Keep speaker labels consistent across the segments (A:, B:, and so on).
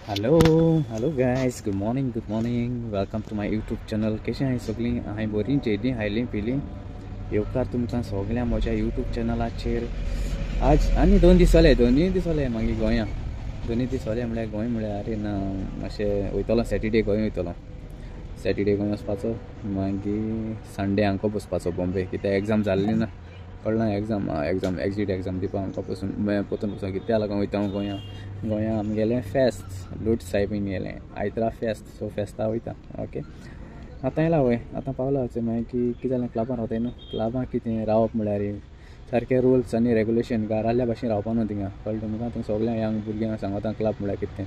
A: Hello hello guys, good morning, good morning, welcome to my YouTube channel. कशें आहाय सगळीं? हांवें बरीं जेलीं खायलीं पिलीं. येवकार तुमकां सगळ्यां म्हज्या यूट्यूब चॅनलाचेर. आज आनी 2 दीस जाले, 2 दीस जाले मागीर गोंया. 2 दीस जाले म्हळ्यार गोंय म्हळ्यार अरे ना मातशें वयतलो सॅटर्डे गोंय वयतलो. सॅटर्डे गोंय वचपाचो, मागीर संडे हांकां बसपाचो बॉम्बे. कित्याक एग्जाम जाल्ली ना, कळना एग्जाम एग्जाम एक्जीट एग्जाम दिवपा आमकां पसून पोतून पसून कित्या लागून वयता हांव गोंया. गोंया आमगेलें फेस्त, लूट सायबीन गेलें आयतरा फेस्त, सो फेस्ता वयता. ओके, आतां येयला वय, आतां पावला. मागीर कितें जालें, क्लबान रावताय न्हू. क्लबान कितें रावप म्हळ्यार सारकें रुल्स आनी रेगुलेशन घरांतल्या भाशेन रावपा न्हू थिंगा. कळ्ळें तुमकां? तुमकां सगळ्यांक यंग भुरग्यांक सांगता क्लब म्हळ्यार कितें.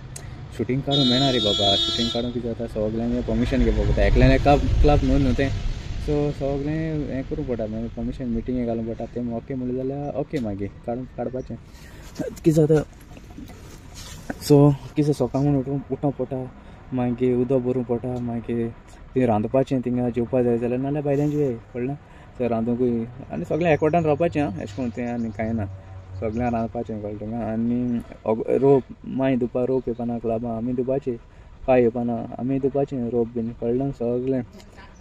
A: शुटींग काडूंक मेळना रे बाबा. शुटींग काडूंक कितें जाता, सगळ्यांक परमिशन घेवपाक पडटा. एकल्यान क्लब न्हू न्हू तें, सो सगळें हें करूंक पडटा. मागीर परमिशन मिटींगे घालूंक पडटा. तें ओके म्हणलें जाल्यार ओके, मागीर काडून काडपाचें कितें जाता. सो कितें सकाळ म्हूण उठोवंक पडटा, मागीर उदक भरूंक पडटा, मागीर थंय रांदपाचें, थिंगा जेवपा जाय जाल्यार नाल्यार भायल्यान जेवया. कळ्ळें? सो रांदूंकूय आनी सगळें एकवटान रावपाचें. आं, एशें कोन्न तें आनी कांय ना, सगळ्यांक रांदपाचें. कळ्ळें तुका? आनी रोप माय धुवपा रोप येवपाना क्लबां, आमी धुवपाची. पांय येवपाना आमी धुवपाचें रोप बीन. कळ्ळें? सगळें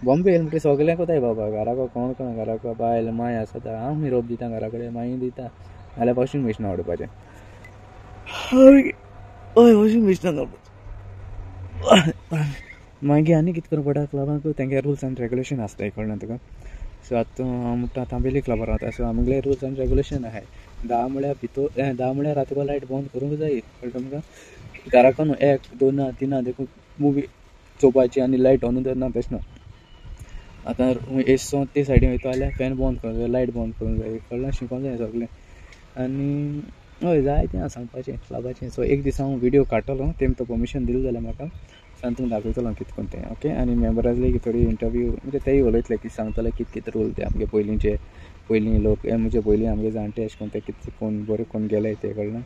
A: बॉम्बे येयलें म्हणटकीर सगळें कोताय बाबा. घराक कोण कोण घराक बायल माय आसता. हांव रोप दिता घरा कडेन, माई दिता. नाल्यार वॉशींग मशीन हाडपाचें. हय, वॉशींग मशीनान हाडपाचें. मागीर आनी कितें करूंक पडटा क्लबांक, तेंगे रुल्स आनी रेगुलेशन आसताय. कळ्ळें तुका? सो आतां हांव म्हणटा तांबेली क्लबार रावता. सो आमगेले रुल्स आनी रेगुलेशन आहाय. 10 म्हळ्यार भितर, 10 म्हळ्यार रातको लायट बंद करूंक जाय. कळ्ळें तुमकां? घराक न्हू 1 2 3 देखून मुवी चोवपाची आनी लायट ऑनूच दवरना तशें ना. आतां एसो ते सायडीन वयता जाल्यार फॅन बंद करूंक जाय, लायट बंद करूंक जाय. कळ्ळें? शिकोंक जाय सगळें. आनी हय, जाय तें सांगपाचें क्लबाचें. सो एक दीस हांव व्हिडियो काडटलो, तेम तो परमिशन दिलें जाल्यार म्हाका सांग तुमकां दाखयतलो कितें कोण तें. ओके, आनी मेंबरांले थोडी इंटरव्यू म्हणजे तेय उलयतले, कितें सांगतले, कितें कितें रोल ते आमगे पयलींचे, पयलीं लोक म्हणजे पयलीं आमगे जाणटे अशें कोण ते कितें कोण बरें कोण गेले ते. कळ्ळें?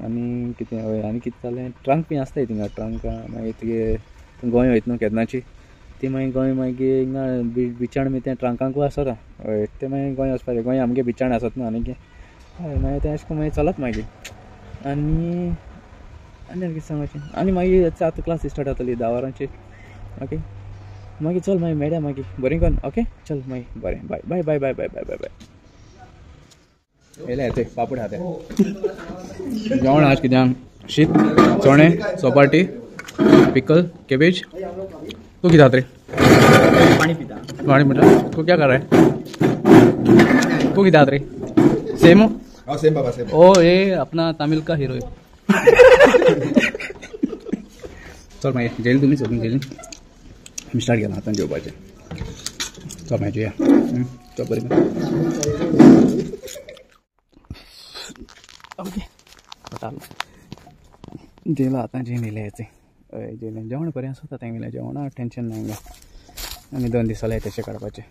A: आनी कितें हय, आनी कितें जालें, ट्रंक बी आसताय थिंगा. ट्रंक मागीर तुगे गोंय वयता न्हू केन्नाची, ती मागीर गोंय मागीर हिंगा बिचाण बी तें ट्रंकांकूय आसता. हय, तें मागीर गोंय वचपाचें. गोंय आमगे बिचाण आसत न्हू आनी हय, मागीर तें अशें करून मागीर चलत मागीर. आनी आनी कितें सांगपाचें. आनी मागीर आतां क्लास स्टार्ट जातली 10 वरांचेर. ओके, मागीर चल मागीर मेळया मागीर बरें करून. ओके, चल मागीर बरें, बाय bye bye bye bye bye bye bye. येयले ते पापड खाता जेवण आज कित्याक, शीत, चणे, चपाटी, पिकल, केबेज. तू कितें खाता रे?
B: पाणी पिता.
A: पाणी पिता? तू क्या कर रहा है? तू कितें खाता रे? सेम हो?
C: हाँ, सेम बाबा, सेम.
A: ओ ये अपना तमिल का हीरो है. चल मागीर जेली, तुमी सगळीं जेली. आमी स्टार्ट केलां आतां जेवपाचें. चल मागीर जेवया. चल बरें. ओके, जेला आतां जेवन येयलें हेचें. हय, जेलें जेवण बरें आसता तेंगेलें जेवणाक टेंशन ना हिंगा. आनी 2 दीस जाले तशें काडपाचें.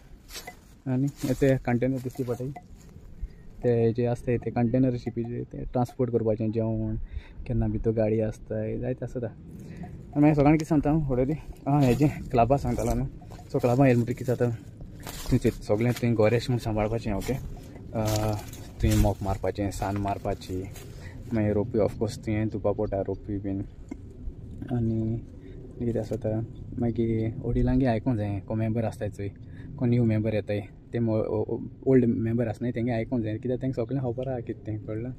A: आनी ते कंटेनर दिसती पडटाय, ते जे आसताय ते कंटेनर शिपीचे ते ट्रांसपोर्ट करपाचें जेवण. केन्ना भितर गाडी आसताय, जायते आसता. आनी मागीर सगळ्यांक कितें सांगता हांव फुडें आं, हेजें क्लबां सांगतालो न्हू. सो क्लबां येयलें म्हणटकीर कितें जाता, तुमचें सगळें तुवें गोरेश म्हूण सांबाळपाचें. ओके, तुवें मोप मारपाचें, सान मारपाची, मागीर रोपी ऑफकोर्स तुवें धुवपा पडटा रोपी बीन. आनी कितें आसता मागीर वडिलांगे आयकोंक जाय, कोण मेंबर आसताय चोय, कोण न्यू मेंबर येताय, ते ओल्ड मेंबर आसनाय तेंगे आयकोंक जाय, कित्याक तेंकां सगळें खबर आहा कितें तें. कळ्ळें?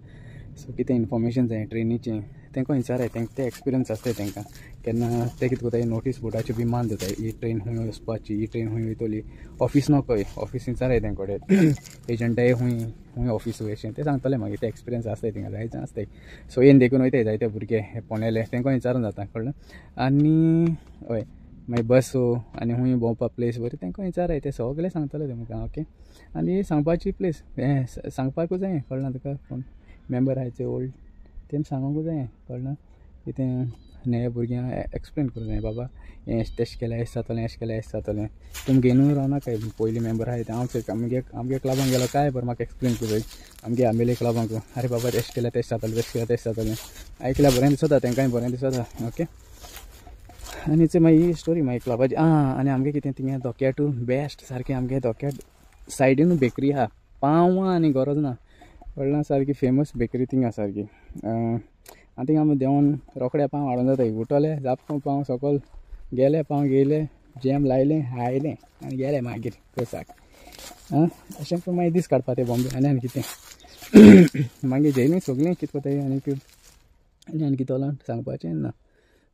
A: सो कितें इन्फॉर्मेशन जाय ट्रेनीचें तेंकां विचाराय, तेंकां ते एक्सपिरियन्स आसताय तेंकां. केन्ना ते कितें करताय, नोटीस बोर्डाचेर बी मान दिताय, ही ट्रेन खूंय वचपाची, ही ट्रेन खूंय वयतली. ऑफीस नोकय ऑफीस विचाराय तें कडेन, एजंटाय खूंय खूंय ऑफीस अशें ते सांगतले मागीर. ते एक्सपिरियन्स आसताय थिंगा, जायते आसताय. सो येन देखून वयताय जायते भुरगे पोनेले, तेंकां विचारून जाता. कळ्ळें? आनी हय, मागीर बस आनी खूंय भोंवपा प्लेस बरी तेंकां विचाराय, ते सगळें सांगतले तुमकां. ओके, आनी सांगपाची प्लेस हें सांगपाकूच जाय. कळना तुका? कोण मेंबर आहाय ते ओल्ड तेम सांगूंक जाय. कळना? कितें नव्या भुरग्यांक एक्सप्लेन करूंक जाय, बाबा हें तेशें केल्यार अशें जातलें, अशें केल्यार अशें जातलें. तुमी घेवन रावनाकाय. पयलीं मेंबर आहाय ते हांव आमगे आमगे क्लबांक गेलो काय बरें म्हाका एक्सप्लेन करूं जाय आमगे आंबेले क्लबांक. अरे बाबा तेशें केल्यार तेशें जातलें, तेशें केल्यार तेशें जातलें. आयकल्यार बरें दिसता, तेंकांय बरें दिसता. ओके, आनी ते मागीर ही स्टोरी मागीर क्लबाची. आं, आनी आमगे कितें थिंगा धोक्या टू बेस्ट सारकें आमगे धोक्या सायडीन बेकरी आहा, पावां आनी गरज ना. कळ्ळें? सारकी फेमस बेकरी थिंगा सारकी. आनी थिंगा आमी देंवन रोखडे पांव हाडून जाता. उठले जाप पांव सकल गेले, पांव गेले, जॅम लायलें आयलें आनी गेले मागीर कोसाक. आं अशें करून मागीर दीस काडपा ते बॉम्बे. आनी आनी कितें मागीर जेयलीं सगळीं कितें कोताय आनी आनी आनी कितें सांगपाचें ना.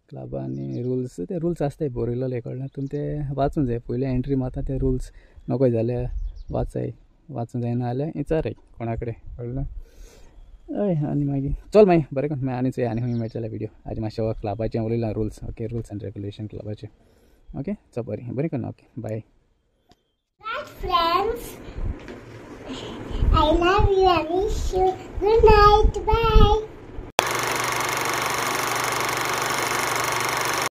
A: क्लबा आनी रुल्स ते रुल्स आसताय बरयलेले कळ्ळें तुमी ते वाचूंक जाय पयलीं एंट्री मारता ते रुल्स नकोय जाल्यार वाचाय, वाचूंक जायना जाल्यार विचाराय कोणा कडेन कळ्ळें. हय आनी मागीर चल मागीर बरें कर मागीर आनी चोय आनी खंय मेळटले व्हिडियो. आज मातशें क्लबाचें उलयलां rules okay, rules and regulation क्लबाचे okay. चल बरें बरें कर okay bye.
B: Friends, I love you. I wish you good night. Bye.